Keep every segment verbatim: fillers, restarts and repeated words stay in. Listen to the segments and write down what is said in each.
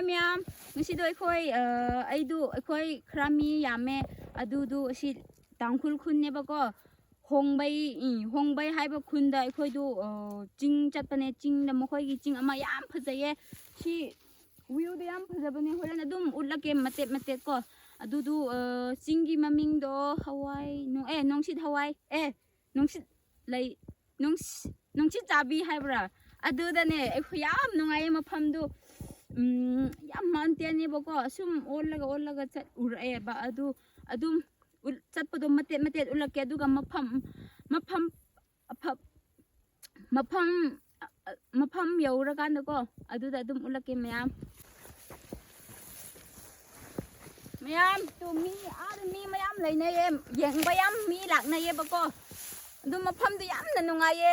ꯃꯌꯥꯝ, ꯉꯁꯤꯗꯣ ꯑꯩꯈꯣꯏ ꯑ, ꯑꯩꯗꯣ ꯑꯩꯈꯣꯏ ꯈꯔ ꯃꯤ ꯌꯥꯝꯃꯦ꯫ ꯑꯗꯨꯗꯨ ꯑꯁꯤ ꯇꯥꯡꯈꯨꯜ ꯈꯨꯟꯅꯦꯕꯀꯣ꯫ ꯍꯣꯡꯕꯩ ꯎꯝ, ꯍꯣꯡꯕꯩ ꯍꯥꯏꯕ ꯈꯨꯟꯗ ꯑꯩꯈꯣꯏꯗꯣ ꯑ, ꯆꯤꯡ ꯆꯠꯄꯅꯦ꯫ ꯆꯤꯡꯗ ꯃꯈꯣꯏꯒꯤ ꯆꯤꯡ ꯑꯃ ꯌꯥꯝ ꯐꯖꯩꯌꯦ꯫ ꯁꯤ ꯚ꯭ꯌꯨꯗꯣ ꯌꯥꯝ ꯐꯖꯕꯅꯦ꯫ ꯍꯣꯔꯦꯟ ꯑꯗꯨꯝ ꯎꯠꯂꯛꯀꯦ ꯃꯇꯦꯛ ꯃꯇꯦꯛ ꯀꯣ꯫ ꯑꯗꯨꯗꯨ ꯑ, ꯆꯤꯡꯒꯤ ꯃꯃꯤꯡꯗꯣ ꯍꯋꯥꯏ ꯅꯨꯡ ꯑꯦ ꯅꯨꯡꯁꯤꯠ ꯍꯋꯥꯏ ꯑꯦ ꯅꯨꯡꯁꯤꯠ ꯂꯩ ꯅꯨꯡꯁꯤ- ꯅꯨꯡꯁꯤꯠ ꯆꯥꯕꯤ ꯍꯥꯏꯕ꯭ꯔꯥ? ꯑꯗꯨꯗꯅꯦ ꯑꯩꯈꯣꯏ ꯌꯥꯝ ꯅꯨꯡꯉꯥꯏꯌꯦ ꯃꯐꯝꯗꯨ꯫ ꯎꯝ, ꯌꯥꯝ ꯃꯥꯎꯟꯇꯦꯟꯅꯦꯕꯀꯣ꯫ ꯑꯁꯨꯝ ꯑꯣꯜꯂꯒ ꯑꯣꯜꯂꯒ ꯆꯠ ꯎꯔꯛꯑꯦꯕ꯫ ꯑꯗꯨ ꯑꯗꯨꯝ ꯎꯠ- ꯆꯠꯄꯗꯣ ꯃꯇꯦꯛ ꯃꯇꯦꯛ ꯎꯠꯂꯛꯀꯦ꯫ ꯑꯗꯨꯒ ꯃꯐꯝ ꯃꯐꯝ ꯑꯐ- ꯃꯐꯝ ꯃꯐꯝ ꯌꯧꯔꯀꯥꯟꯗꯀꯣ, ꯑꯗꯨꯗ ꯑꯗꯨꯝ ꯎꯠꯂꯛꯀꯦ ꯃꯌꯥꯝ꯫ ꯃꯌꯥꯝ ꯇꯨ ꯃꯤ ꯑꯥꯗ ꯃꯤ ꯃꯌꯥꯝ ꯂꯩꯅꯩꯌꯦ꯫ ꯌꯦꯡꯕ ꯌꯥꯝ ꯃꯤ ꯂꯥꯛꯅꯩꯌꯦꯕꯀꯣ꯫ ꯑꯗꯨ ꯃꯐꯝꯗꯨ ꯌꯥꯝꯅ ꯅꯨꯡꯉꯥꯏꯌꯦ꯫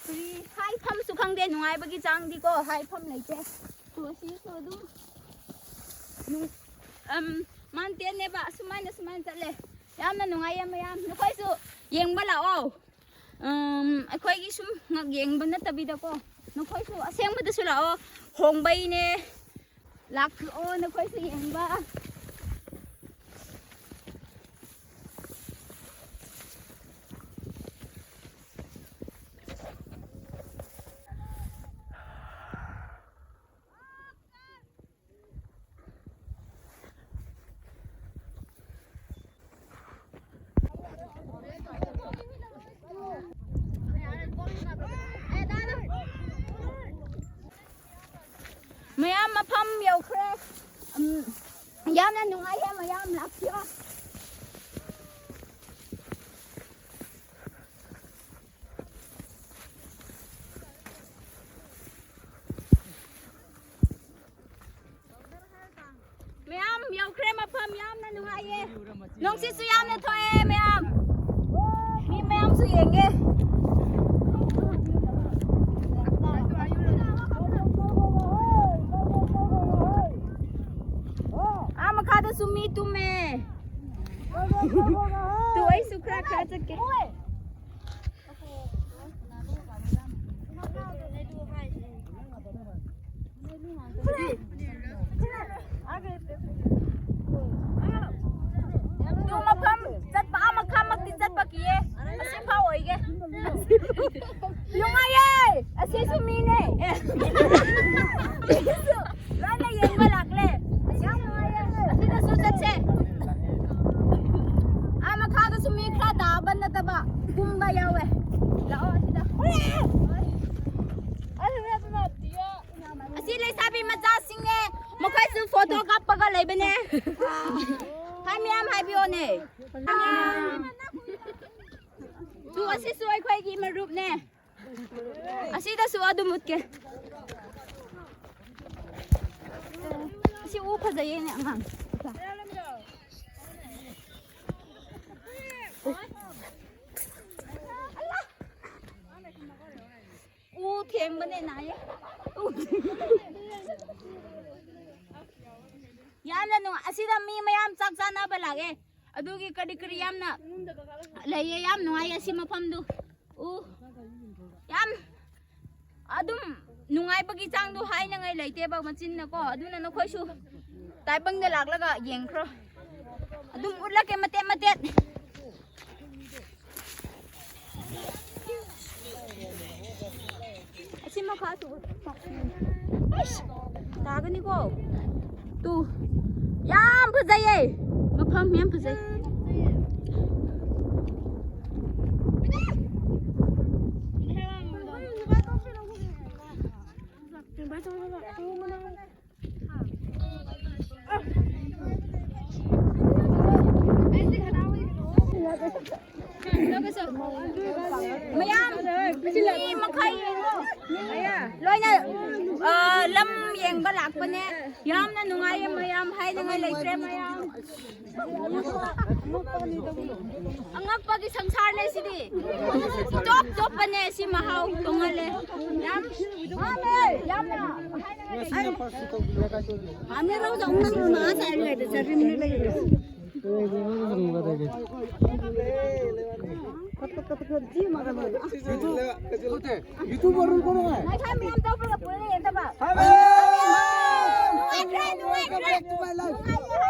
ꯀꯔꯤ ꯍꯥꯏꯐꯝꯁꯨ ꯈꯪꯗꯦ ꯅꯨꯡꯉꯥꯏꯕꯒꯤ ꯆꯥꯡꯗꯤꯀꯣ꯫ ꯍꯥꯏꯐꯝ ꯂꯩꯇꯦ꯫ ꯇꯨ ꯑꯁꯤꯁꯨ ꯑꯗꯨꯝ ꯅꯨꯡ- ꯑꯝ, ꯃꯥꯎꯟꯇꯦꯟꯅꯦꯕ꯫ ꯑꯁꯨꯃꯥꯏꯅ ꯁꯨꯃꯥꯏꯅ ꯆꯠꯂꯦ꯫ ꯌꯥꯝꯅ ꯅꯨꯡꯉꯥꯏꯌꯦ ꯃꯌꯥꯝ꯫ ꯅꯈꯣꯏꯁꯨ ꯌꯦꯡꯕ ꯂꯥꯛꯑꯣ꯫ ꯎꯝ, ꯑꯩꯈꯣꯏꯒꯤ ꯁꯨꯝ ꯉꯛ ꯌꯦꯡꯕ ꯅꯠꯇꯕꯤꯗꯀꯣ, ꯅꯈꯣꯏꯁꯨ ꯑꯁꯦꯡꯕꯗꯁꯨ ꯂꯥꯛꯑꯣ꯫ ꯍꯣꯡꯕꯩꯅꯦ꯫ ꯂꯥꯛꯑꯣ ꯅꯈꯣꯏꯁꯨ ꯌꯦꯡꯕ꯫ ꯃꯌꯥꯝ ꯃꯐꯝ ꯌꯧꯈ꯭ꯔꯦ꯫ ꯎꯝ, ꯌꯥꯝꯅ ꯅꯨꯡꯉꯥꯏꯌꯦ꯫ ꯃꯌꯥꯝ ꯂꯥꯛꯄꯤꯌꯣ꯫ ꯃꯌꯥꯝ ꯌꯧꯈ꯭ꯔꯦ꯫ ꯃꯐꯝ ꯌꯥꯝꯅ ꯅꯨꯡꯉꯥꯏꯌꯦ꯫ ꯅꯨꯡꯁꯤꯠꯁꯨ ꯌꯥꯝꯅ ꯊꯣꯛꯑꯦ ꯃꯌꯥꯝ꯫ ꯃꯤ ꯃꯌꯥꯝꯁꯨ ꯌꯦꯡꯉꯦ꯫ ꯑꯥ ꯃꯈꯥꯗꯁꯨ ꯃꯤ ꯇꯨꯝꯃꯦ꯫ ꯇꯨ ꯑꯩꯁꯨ ꯈꯔ ꯈꯔ ꯆꯠꯀꯦ꯫ ꯑꯗꯨ ꯃꯐꯝ ꯆꯠꯄ ꯑꯥ ꯃꯈꯥꯃꯛꯇꯤ ꯆꯠꯄ ꯀꯤꯌꯦ꯫ ꯑꯁꯤꯐꯥꯎ ꯑꯣꯏꯒꯦ꯫ ꯅꯨꯡꯉꯥꯏꯌꯦ꯫ ꯑꯁꯤꯁꯨ ꯃꯤꯅꯦ꯫ ꯑꯦ꯫ ꯑꯁꯤꯁꯨ ꯂꯣꯏꯅ ꯌꯦꯡꯕ ꯂꯥꯛꯂꯦ꯫ ꯑꯁꯤ ꯌꯥꯝ ꯅꯨꯡꯉꯥꯏꯌꯦ꯫ ꯑꯁꯤꯗꯁꯨ ꯆꯠꯁꯦ꯫ ꯑꯥ ꯃꯈꯥꯗꯁꯨ ꯃꯤ ꯈꯔ ꯇꯥꯕ ꯅꯠꯇꯕ ꯀꯨꯝꯕ ꯌꯥꯎꯋꯦ꯫ ꯂꯥꯛꯑꯣ ꯑꯁꯤꯗ꯫ ꯑꯁꯤ ꯂꯩꯁꯥꯕꯤ ꯃꯆꯥꯁꯤꯡꯅꯦ꯫ ꯃꯈꯣꯏꯁꯨ ꯐꯣꯇꯣ ꯀꯥꯞꯄꯒ ꯂꯩꯕꯅꯦ꯫ ꯍꯥꯏ ꯃꯌꯥꯝ ꯍꯥꯏꯕꯤꯌꯣꯅꯦ꯫ ꯇꯨ ꯑꯁꯤꯁꯨ ꯑꯩꯈꯣꯏꯒꯤ ꯃꯔꯨꯞꯅꯦ꯫ ꯑꯁꯤꯗꯁꯨ ꯑꯗꯨꯝ ꯎꯠꯀꯦ꯫ ꯑꯁꯤ ꯎ ꯐꯖꯩꯌꯦꯅꯦ ꯑꯉꯥꯡ꯫ ꯎ ꯊꯦꯡꯕꯅꯦ ꯅꯥꯏꯌꯦ꯫ ꯌꯥꯝꯅ ꯅꯨꯡꯉꯥꯏ꯫ ꯑꯁꯤꯗ ꯃꯤ ꯃꯌꯥꯝ ꯆꯥꯛ ꯆꯥꯅꯕ ꯂꯥꯛꯑꯦ꯫ ꯑꯗꯨꯒꯤ ꯀꯔꯤ ꯀꯔꯤ ꯌꯥꯝꯅ ꯂꯩꯌꯦ꯫ ꯌꯥꯝ ꯅꯨꯡꯉꯥꯏꯌꯦ ꯑꯁꯤ ꯃꯐꯝꯗꯨ꯫ ꯎ ꯌꯥꯝ ꯑꯗꯨꯝ ꯅꯨꯡꯉꯥꯏꯕꯒꯤ ꯆꯥꯡꯗꯣ ꯍꯥꯏꯅꯉꯥꯏ ꯂꯩꯇꯦꯕ ꯃꯆꯤꯟꯅꯀꯣ꯫ ꯑꯗꯨꯅ ꯅꯈꯣꯏꯁꯨ ꯇꯥꯏꯕꯪꯗ ꯂꯥꯛꯂꯒ ꯌꯦꯡꯈ꯭ꯔꯣ꯫ ꯑꯗꯨꯝ ꯎꯠꯂꯛꯀꯦ ꯃꯇꯦꯠ ꯃꯇꯦꯠ꯫ ꯑꯁꯤ ꯃꯈꯥꯁꯨ ꯑꯩꯁ, ꯇꯥꯒꯅꯤꯀꯣ꯫ ꯇꯨ꯫ ꯌꯥꯝ ꯐꯖꯩꯌꯦ꯫ ꯃꯐꯝ ꯌꯥꯝ ꯐꯖꯩ꯫ ꯃꯌꯥꯝ ꯃꯤ ꯃꯈꯩ ꯂꯣꯏꯅ, ꯑ, ꯂꯝ ꯌꯦꯡꯕ ꯂꯥꯛꯄꯅꯦ꯫ ꯌꯥꯝꯅ ꯅꯨꯡꯉꯥꯏꯌꯦ ꯃꯌꯥꯝ, ꯍꯥꯏꯅꯉꯥꯏ ꯂꯩꯇ꯭ꯔꯦ ꯃꯌꯥꯝ꯫ ꯑꯉꯛꯄꯒꯤ ꯁꯪꯁꯥꯔꯅꯦ ꯁꯤꯗꯤ꯫ ꯇꯣꯞ ꯇꯣꯞꯄꯅꯦ ꯁꯤ, ꯃꯍꯥꯎ ꯇꯣꯡꯉꯥꯜꯂꯦ꯫ ꯌꯥꯝ ꯄꯥꯝꯃꯦ, ꯌꯥꯝꯅ꯫ ꯌꯨꯇꯨꯕꯔ ꯀꯣꯅ ꯍꯥꯏ? ꯉꯁꯥꯏ ꯃꯌꯥꯝ ꯇꯧꯕꯗ ꯄꯨꯔꯦ ꯌꯦꯡꯗꯕ꯫ ꯍꯜꯂꯣ! ꯅꯨꯡꯉꯥꯏꯈ꯭ꯔꯦ꯫ Come back to my life.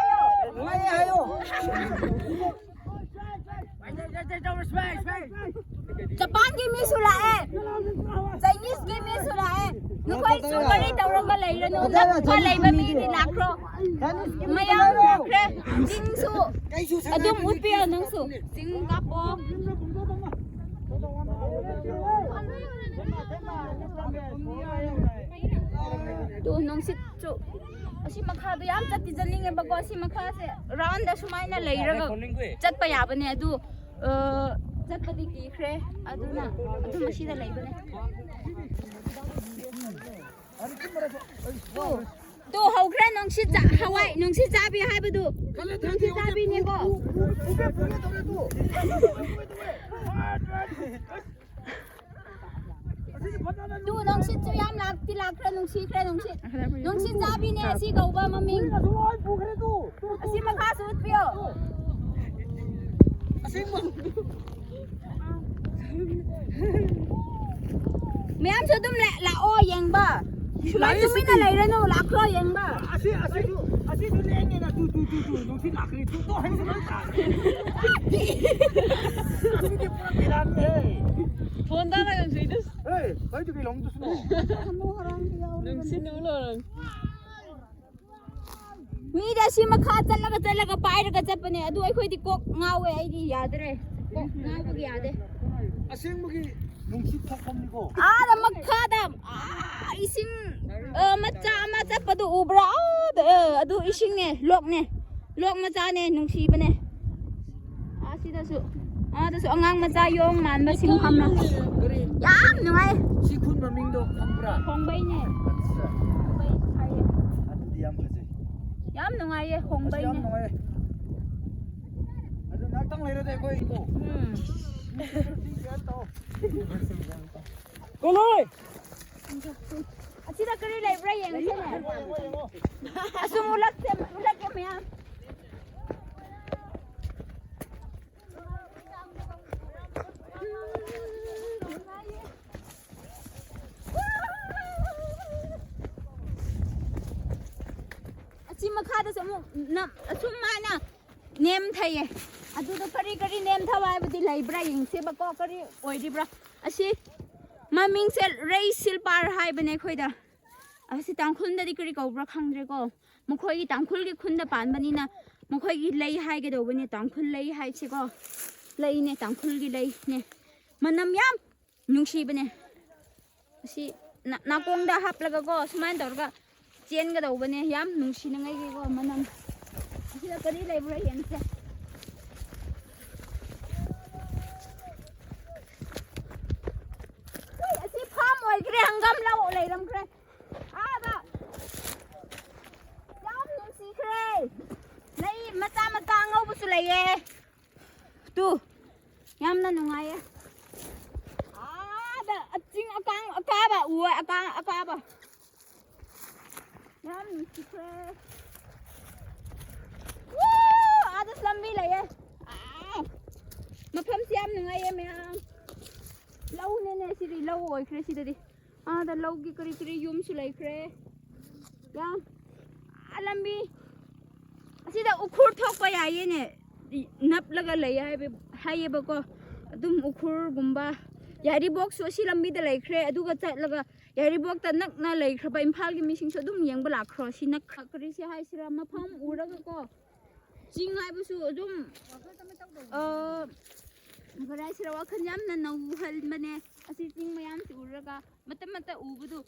ꯅꯨꯡꯉꯥꯏꯌꯦ ꯍꯥꯏꯌꯣ꯫ ꯖꯄꯥꯟꯒꯤ ꯃꯤꯁꯨ ꯂꯥꯛꯑꯦ, ꯆꯥꯏꯅꯤꯁꯀꯤ ꯃꯤꯁꯨ ꯂꯥꯛꯑꯦ꯫ ꯅꯈꯣꯏꯁꯨ ꯀꯔꯤ ꯇꯧꯔꯒ ꯂꯩꯔꯅꯣ? ꯅꯛꯄ ꯂꯩꯕ ꯃꯤꯗꯤ ꯂꯥꯛꯈ꯭ꯔꯣ꯫ ꯃꯌꯥꯝ ꯂꯥꯛꯈ꯭ꯔꯦ꯫ ꯆꯤꯡꯁꯨ ꯑꯗꯨꯝ ꯎꯠꯄꯤꯌꯣ ꯅꯪꯁꯨ꯫ ꯆꯤꯡ ꯀꯥꯞꯄꯣ꯫ ꯇꯨ ꯅꯨꯡꯁꯤꯠꯁꯨ ꯑꯁꯤ ꯃꯈꯥꯗꯣ ꯌꯥꯝ ꯆꯠꯇꯤ ꯆꯠꯅꯤꯡꯉꯦꯕꯀꯣ꯫ ꯑꯁꯤ ꯃꯈꯥꯁꯦ ꯔꯥꯎꯟꯗ ꯁꯨꯃꯥꯏꯅ ꯂꯩꯔꯒ ꯆꯠꯄ ꯌꯥꯕꯅꯦ꯫ ꯑꯗꯨ ꯑ, ꯆꯠꯄꯗꯤ ꯀꯤꯈ꯭ꯔꯦ꯫ ꯑꯗꯨꯅ ꯑꯗꯨꯝ ꯑꯁꯤꯗ ꯂꯩꯕꯅꯦ꯫ ꯇꯨ, ꯇꯨ ꯍꯧꯈ꯭ꯔꯦ ꯅꯨꯡꯁꯤꯠ ꯆꯥ-, ꯍꯋꯥꯏ ꯅꯨꯡꯁꯤꯠ ꯆꯥꯕꯤ ꯍꯥꯏꯕꯗꯨ꯫ ꯅꯨꯡꯁꯤꯠ ꯆꯥꯕꯤꯅꯦꯀꯣ꯫ ꯇꯨ, ꯅꯨꯡꯁꯤꯠꯁꯨ ꯌꯥꯝ ꯂꯥꯛꯇꯤ ꯂꯥꯛꯈ꯭ꯔꯦ, ꯅꯨꯡꯁꯤꯈ꯭ꯔꯦ ꯅꯨꯡꯁꯤꯠ꯫ ꯅꯨꯡꯁꯤꯠ ꯆꯥꯕꯤꯅꯦ ꯑꯁꯤ ꯀꯧꯕ ꯃꯃꯤꯡ꯫ ꯑꯁꯤ ꯃꯈꯥꯁꯨ ꯎꯠꯄꯤꯌꯣ꯫ ꯃꯌꯥꯝꯁꯨ ꯑꯗꯨꯝ ꯂꯥ-, ꯂꯥꯛꯑꯣ ꯌꯦꯡꯕ꯫ ꯁꯨꯃꯥꯏ ꯇꯨꯃꯤꯟꯅ ꯂꯩꯔꯅꯨ, ꯂꯥꯛꯈ꯭ꯔꯣ ꯌꯦꯡꯕ꯫ ꯑꯁꯤ, ꯑꯁꯤꯁꯨ, ꯑꯁꯤꯁꯨ ꯂꯦꯡꯉꯦꯅ꯫ ꯇꯨ, ꯇꯨ, ꯇꯨ, ꯇꯨ, ꯅꯨꯡꯁꯤꯠ ꯂꯥꯛꯈ꯭ꯔꯦ꯫ ꯇꯨ, ꯇꯨ, ꯍꯩꯁꯨ ꯂꯣꯏ ꯇꯥꯈ꯭ꯔꯦ꯫ ꯑꯁꯤꯗꯤ ꯄꯨꯔꯥ ꯕꯦꯔꯥꯅꯤꯍꯦ꯫ ꯐꯣꯟ ꯇꯥꯔꯒ ꯅꯨꯡꯁꯤꯠ꯫ ꯍꯦ, ꯀꯩꯗꯧꯒꯦ ꯂꯣꯡꯗꯨꯁꯨ? ꯅꯨꯡꯁꯤꯠ ꯅꯨꯡ ꯂꯣꯏꯔꯝ꯫ ꯃꯤꯗꯤ ꯑꯁꯤ ꯃꯈꯥ ꯆꯠꯂꯒ, ꯆꯠꯂꯒ, ꯄꯥꯏꯔꯒ ꯆꯠꯄꯅꯦ꯫ ꯑꯗꯨ ꯑꯩꯈꯣꯏꯗꯤ ꯀꯣꯛ ꯉꯥꯎꯋꯦ꯫ ꯑꯩꯗꯤ ꯌꯥꯗ꯭ꯔꯦ꯫ ꯀꯣꯛ ꯉꯥꯎꯕꯒꯤ ꯌꯥꯗꯦ꯫ ꯑꯁꯦꯡꯕꯒꯤ ꯅꯨꯡꯁꯤꯠ ꯊꯣꯛꯐꯝꯅꯤꯀꯣ꯫ ꯑꯥꯗ ꯃꯈꯥꯗ, ꯑꯥ, ꯏꯁꯤꯡ, ꯑ, ꯃꯆꯥ ꯑꯃ ꯆꯠꯄꯗꯨ ꯎꯕ꯭ꯔꯥ? ꯑꯥꯗ, ꯑ, ꯑꯗꯨ ꯏꯁꯤꯡꯅꯦ, ꯂꯣꯛꯅꯦ꯫ ꯂꯣꯛ ꯃꯆꯥꯅꯦ, ꯅꯨꯡꯁꯤꯕꯅꯦ꯫ ꯑꯁꯤꯗꯁꯨ, ꯑꯥꯗꯁꯨ ꯑꯉꯥꯡ ꯃꯆꯥ ꯌꯣꯡ ꯃꯥꯟꯕꯁꯤꯡ ꯐꯝꯃꯦ꯫ ꯀꯔꯤ? ꯌꯥꯝ ꯅꯨꯡꯉꯥꯏ꯫ ꯁꯤ ꯈꯨꯟ ꯃꯃꯤꯡꯗꯣ ꯈꯪꯕ꯭ꯔꯥ? ꯍꯣꯡꯕꯩꯅꯦ꯫ ꯑꯠꯆꯥ꯫ ꯍꯣꯡꯕꯩ ꯍꯥꯏꯌꯦ꯫ ꯑꯗꯨꯗꯤ ꯌꯥꯝ ꯐꯖꯩ꯫ ꯌꯥꯝ ꯅꯨꯡꯉꯥꯏꯌꯦ, ꯑꯁ, ꯌꯥꯝ ꯍꯣꯡꯕꯩꯅꯦ꯫ ꯅꯨꯡꯉꯥꯏꯌꯦ꯫ ꯑꯗꯨ ꯉꯥꯛꯇꯪ ꯂꯩꯔꯗꯤ ꯑꯩꯈꯣꯏ ꯎꯝ꯫ ꯀꯣꯂꯣꯏ! ꯑꯁꯤꯗ ꯀꯔꯤ ꯂꯩꯕ꯭ꯔꯥ ꯌꯦꯡꯁꯦꯅꯦ꯫ ꯑꯁꯨꯝ ꯎꯠꯂꯛꯁꯦ, ꯎꯠꯂꯛꯀꯦ ꯃꯌꯥꯝ꯫ ꯁꯤ ꯃꯈꯥꯗꯁꯨ ꯑꯃꯨꯛ ꯅꯝ-, ꯑꯁꯨꯝ ꯍꯥꯏꯅ ꯅꯦꯝꯊꯩꯌꯦ꯫ ꯑꯗꯨꯗꯣ ꯀꯔꯤ ꯀꯔꯤ ꯅꯦꯝꯊꯕ ꯍꯥꯏꯕꯗꯤ ꯂꯩꯕ꯭ꯔꯥ ꯌꯦꯡꯁꯦꯕꯀꯣ, ꯀꯔꯤ ꯑꯣꯏꯔꯤꯕ꯭ꯔꯥ? ꯑꯁꯤ ꯃꯃꯤꯡꯁꯦ ꯔꯩ ꯁꯤꯜꯄꯥꯔ ꯍꯥꯏꯕꯅꯦ ꯑꯩꯈꯣꯏꯗ꯫ ꯑꯁꯤ ꯇꯥꯡꯈꯨꯜꯗꯗꯤ ꯀꯔꯤ ꯀꯧꯕ꯭ꯔꯥ ꯈꯪꯗ꯭ꯔꯦꯀꯣ꯫ ꯃꯈꯣꯏꯒꯤ ꯇꯥꯡꯈꯨꯜꯒꯤ ꯈꯨꯟꯗ ꯄꯥꯟꯕꯅꯤꯅ ꯃꯈꯣꯏꯒꯤ ꯂꯩ ꯍꯥꯏꯒꯗꯧꯕꯅꯦ, ꯇꯥꯡꯈꯨꯜ ꯂꯩ ꯍꯥꯏꯁꯦꯀꯣ꯫ ꯂꯩꯅꯦ, ꯇꯥꯡꯈꯨꯜꯒꯤ ꯂꯩꯅꯦ꯫ ꯃꯅꯝ ꯌꯥꯝ ꯅꯨꯡꯁꯤꯕꯅꯦ꯫ ꯑꯁꯤ ꯅꯥ-, ꯅꯥꯀꯣꯡꯗ ꯍꯥꯞꯂꯒꯀꯣ, ꯁꯨꯃꯥꯏꯅ ꯇꯧꯔꯒ ꯆꯦꯟꯒꯗꯧꯕꯅꯦ, ꯌꯥꯝ ꯅꯨꯡꯁꯤꯅꯉꯥꯏꯒꯤꯀꯣ ꯃꯅꯝ꯫ ꯑꯁꯤꯗ ꯀꯔꯤ ꯂꯩꯕ꯭ꯔꯥ ꯌꯦꯡꯁꯦ꯫ ꯍꯣꯏ, ꯑꯁꯤ ꯐꯥꯝ ꯑꯣꯏꯈ꯭ꯔꯦ, ꯍꯪꯒꯥꯝ ꯂꯧ ꯂꯩꯔꯝꯈ꯭ꯔꯦ꯫ ꯑꯥꯗ ꯌꯥꯝ ꯅꯨꯡꯁꯤꯈ꯭ꯔꯦ꯫ ꯂꯩ ꯃꯆꯥ ꯃꯆꯥ ꯑꯉꯧꯕꯁꯨ ꯂꯩꯌꯦ꯫ ꯇꯨ, ꯌꯥꯝꯅ ꯅꯨꯡꯉꯥꯏꯌꯦ꯫ ꯑꯥꯗ ꯆꯤꯡ ꯑꯀꯥꯡ ꯑꯀꯥꯕ ꯎꯋꯦ, ꯑꯀꯥ-, ꯑꯀꯥꯕ꯫ ꯌꯥꯝ ꯅꯨꯡꯁꯤꯈ꯭ꯔꯦ꯫ ꯋꯨ! ꯑꯥꯗꯁꯨ ꯂꯝꯕꯤ ꯂꯩꯌꯦ꯫ ꯑꯥ! ꯃꯐꯝꯁꯤ ꯌꯥꯝ ꯅꯨꯡꯉꯥꯏꯌꯦ ꯃꯌꯥꯝ꯫ ꯂꯧꯅꯦꯅꯦ ꯁꯤꯗꯤ, ꯂꯧ ꯑꯣꯏꯈ꯭ꯔꯦ ꯁꯤꯗꯗꯤ꯫ ꯑꯥꯗ ꯂꯧꯒꯤ ꯀꯔꯤ ꯀꯔꯤ ꯌꯨꯝꯁꯨ ꯂꯩꯈ꯭ꯔꯦ꯫ ꯌꯥꯝ, ꯑꯥ, ꯂꯝꯕꯤ ꯑꯁꯤꯗ ꯎꯈ꯭ꯔꯨꯜ ꯊꯣꯛꯄ ꯌꯥꯏꯌꯦꯅꯦ꯫ ꯅꯞꯂꯒ ꯂꯩ ꯍꯥꯏꯕ, ꯍꯥꯏꯌꯦꯕꯀꯣ꯫ ꯑꯗꯨꯝ ꯎꯈ꯭ꯔꯨꯜꯒꯨꯝꯕ, ꯌꯥꯏꯔꯤꯄꯣꯛꯁꯨ ꯑꯁꯤ ꯂꯝꯕꯤꯗ ꯂꯩꯈ꯭ꯔꯦ꯫ ꯑꯗꯨꯒ ꯆꯠꯂꯒ ꯌꯥꯏꯔꯤꯄꯣꯛꯇ ꯅꯛꯅ ꯂꯩꯈ꯭ꯔꯕ ꯏꯝꯐꯥꯜꯒꯤ ꯃꯤꯁꯤꯡꯁꯨ ꯑꯗꯨꯝ ꯌꯦꯡꯕ ꯂꯥꯛꯈ꯭ꯔꯣ꯫ ꯁꯤ ꯅꯛ-, ꯀꯔꯤꯁꯤ ꯍꯥꯏꯁꯤꯔꯥ, ꯃꯐꯝ ꯎꯔꯒꯀꯣ꯫ ꯆꯤꯡ ꯍꯥꯏꯕꯁꯨ ꯑꯗꯨꯝ, ꯑ, ꯀꯔꯤ ꯍꯥꯏꯁꯤꯔꯥ, ꯋꯥꯈꯜ ꯌꯥꯝꯅ ꯅꯧꯍꯟꯕꯅꯦ꯫ ꯑꯁꯤ ꯆꯤꯡ ꯃꯌꯥꯝꯁꯤ ꯎꯔꯒ ꯃꯇꯝ ꯃꯇꯝ ꯎꯕꯗꯨ,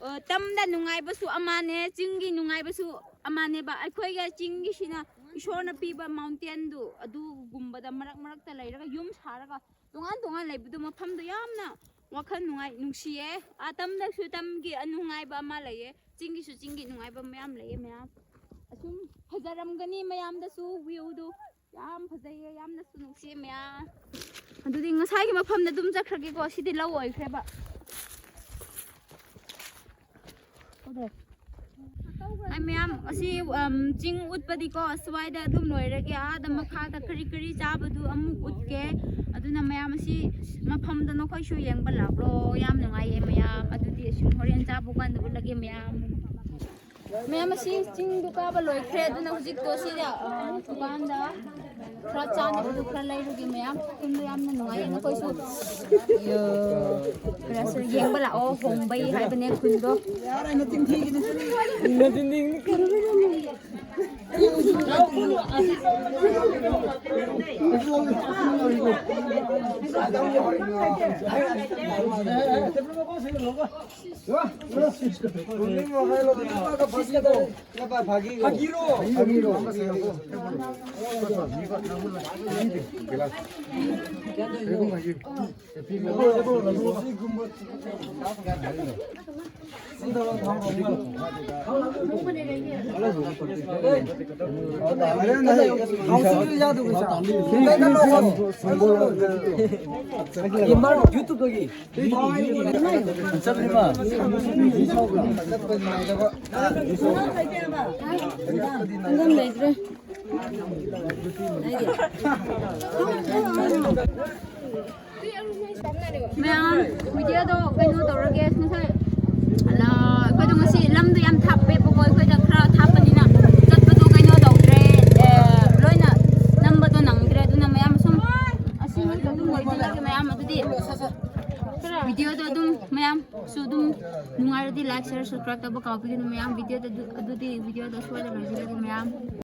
ꯑ, ꯇꯝꯗ ꯅꯨꯡꯉꯥꯏꯕꯁꯨ ꯑꯃꯅꯦ, ꯆꯤꯡꯒꯤ ꯅꯨꯡꯉꯥꯏꯕꯁꯨ ꯑꯃꯅꯦꯕ꯫ ꯑꯩꯈꯣꯏꯒ ꯆꯤꯡꯒꯤꯁꯤꯅ ꯏꯁꯣꯔꯅ ꯄꯤꯕ ꯃꯥꯎꯟꯇꯦꯟꯗꯨ ꯑꯗꯨꯒꯨꯝꯕꯗ ꯃꯔꯛ ꯃꯔꯛꯇ ꯂꯩꯔꯒ ꯌꯨꯝ ꯁꯥꯔꯒ ꯇꯣꯉꯥꯟ ꯇꯣꯉꯥꯟ ꯂꯩꯕꯗꯣ ꯃꯐꯝꯗꯣ ꯌꯥꯝꯅ ꯋꯥꯈꯜ ꯅꯨꯡꯉꯥꯏ, ꯅꯨꯡꯁꯤꯌꯦ꯫ ꯑꯥ ꯇꯝꯗꯁꯨ ꯇꯝꯒꯤ ꯑꯅꯨꯡꯉꯥꯏꯕ ꯑꯃ ꯂꯩꯌꯦ, ꯆꯤꯡꯒꯤꯁꯨ ꯆꯤꯡꯒꯤ ꯅꯨꯡꯉꯥꯏꯕ ꯃꯌꯥꯝ ꯂꯩꯌꯦ ꯃꯌꯥꯝ꯫ ꯑꯁꯨꯝ ꯐꯖꯔꯝꯒꯅꯤ ꯃꯌꯥꯝꯗꯁꯨ ꯚ꯭ꯌꯨꯗꯨ꯫ ꯌꯥꯝ ꯐꯖꯩꯌꯦ, ꯌꯥꯝꯅꯁꯨ ꯅꯨꯡꯁꯤꯌꯦ ꯃꯌꯥꯝ꯫ ꯑꯗꯨꯗꯤ ꯉꯁꯥꯏꯒꯤ ꯃꯐꯝꯗ ꯑꯗꯨꯝ ꯆꯠꯈ꯭ꯔꯒꯦꯀꯣ, ꯁꯤꯗꯤ ꯂꯧ ꯑꯣꯏꯈ꯭ꯔꯦꯕ꯫ ꯍꯥꯏ ꯃꯌꯥꯝ, ꯑꯁꯤ, ꯑꯝ, ꯆꯤꯡ ꯎꯠꯄꯗꯤꯀꯣ ꯁ꯭ꯋꯥꯏꯗ ꯑꯗꯨꯝ ꯂꯣꯏꯔꯒꯦ꯫ ꯑꯥꯗ ꯃꯈꯥꯗ ꯀꯔꯤ ꯀꯔꯤ ꯆꯥꯕꯗꯨ ꯑꯃꯨꯛ ꯎꯠꯀꯦ꯫ ꯑꯗꯨꯅ ꯃꯌꯥꯝ ꯑꯁꯤ ꯃꯐꯝꯗ ꯅꯈꯣꯏꯁꯨ ꯌꯦꯡꯕ ꯂꯥꯛꯂꯣ꯫ ꯌꯥꯝ ꯅꯨꯡꯉꯥꯏꯌꯦ ꯃꯌꯥꯝ꯫ ꯑꯗꯨꯗꯤ ꯑꯁꯨꯝ ꯍꯣꯔꯦꯟ ꯆꯥꯕ ꯀꯥꯟꯗ ꯎꯠꯂꯒꯦ ꯃꯌꯥꯝ꯫ ꯃꯌꯥꯝ, ꯑꯁꯤ ꯆꯤꯡꯗꯨ ꯀꯥꯕ ꯂꯣꯏꯈ꯭ꯔꯦ꯫ ꯑꯗꯨꯅ ꯍꯧꯖꯤꯛꯇꯣ ꯁꯤꯗ, ꯑ, ꯗꯨꯀꯥꯟꯗ ꯈꯔ ꯆꯥꯅꯕꯗꯨ ꯈꯔ ꯂꯩꯔꯨꯒꯦ ꯃꯌꯥꯝ꯫ ꯈꯨꯟꯗꯣ ꯌꯥꯝꯅ ꯅꯨꯡꯉꯥꯏꯌꯦ꯫ ꯅꯈꯣꯏꯁꯨ, ꯑ, ꯈꯔꯁꯨ ꯌꯦꯡꯕ ꯂꯥꯛꯑꯣ꯫ ꯍꯣꯡꯕꯩ ꯍꯥꯏꯕꯅꯦ ꯈꯨꯟꯗꯣ꯫ ꯂꯩꯇ꯭ꯔꯦ꯫ ꯃꯌꯥꯝ, ꯚꯤꯗꯤꯑꯣꯗꯣ ꯀꯩꯅꯣ ꯇꯧꯔꯒꯦ꯫ ꯉꯁꯥꯏ, ꯑꯂꯥ, ꯑꯩꯈꯣꯏꯗꯣ ꯉꯁꯤ ꯂꯝꯗꯣ ꯌꯥꯝ ꯊꯥꯞꯄꯦꯕꯀꯣ, ꯑꯩꯈꯣꯏꯗ ꯈꯔ ꯊꯥꯞꯄꯅꯤꯅ ꯆꯠꯄꯗꯣ ꯀꯩꯅꯣ ꯇꯧꯗ꯭ꯔꯦ꯫ ꯑꯦ, ꯂꯣꯏꯅ ꯅꯝꯕꯗꯣ ꯅꯪꯗ꯭ꯔꯦ꯫ ꯑꯗꯨꯅ ꯃꯌꯥꯝ ꯁꯨꯝ ꯑꯁꯤ ꯑꯗꯨꯝ ꯂꯣꯏꯁꯤꯜꯂꯒꯦ ꯃꯌꯥꯝ꯫ ꯑꯗꯨꯗꯤ ꯚꯤꯗꯤꯑꯣꯗꯣ ꯑꯗꯨꯝ ꯃꯌꯥꯝꯁꯨ ꯑꯗꯨꯝ ꯅꯨꯡꯉꯥꯏꯔꯗꯤ like, share, subscribe ꯇꯧꯕ ꯀꯥꯎꯕꯤꯒꯅꯨ ꯃꯌꯥꯝ꯫ ꯚꯤꯗꯤꯑꯣꯗ ꯑꯗꯨ-, ꯑꯗꯨꯗꯤ ꯚꯤꯗꯤꯑꯣꯗꯣ ꯁꯣꯏꯗꯅ ꯂꯣꯏꯁꯤꯜꯂꯒꯦ ꯃꯌꯥꯝ꯫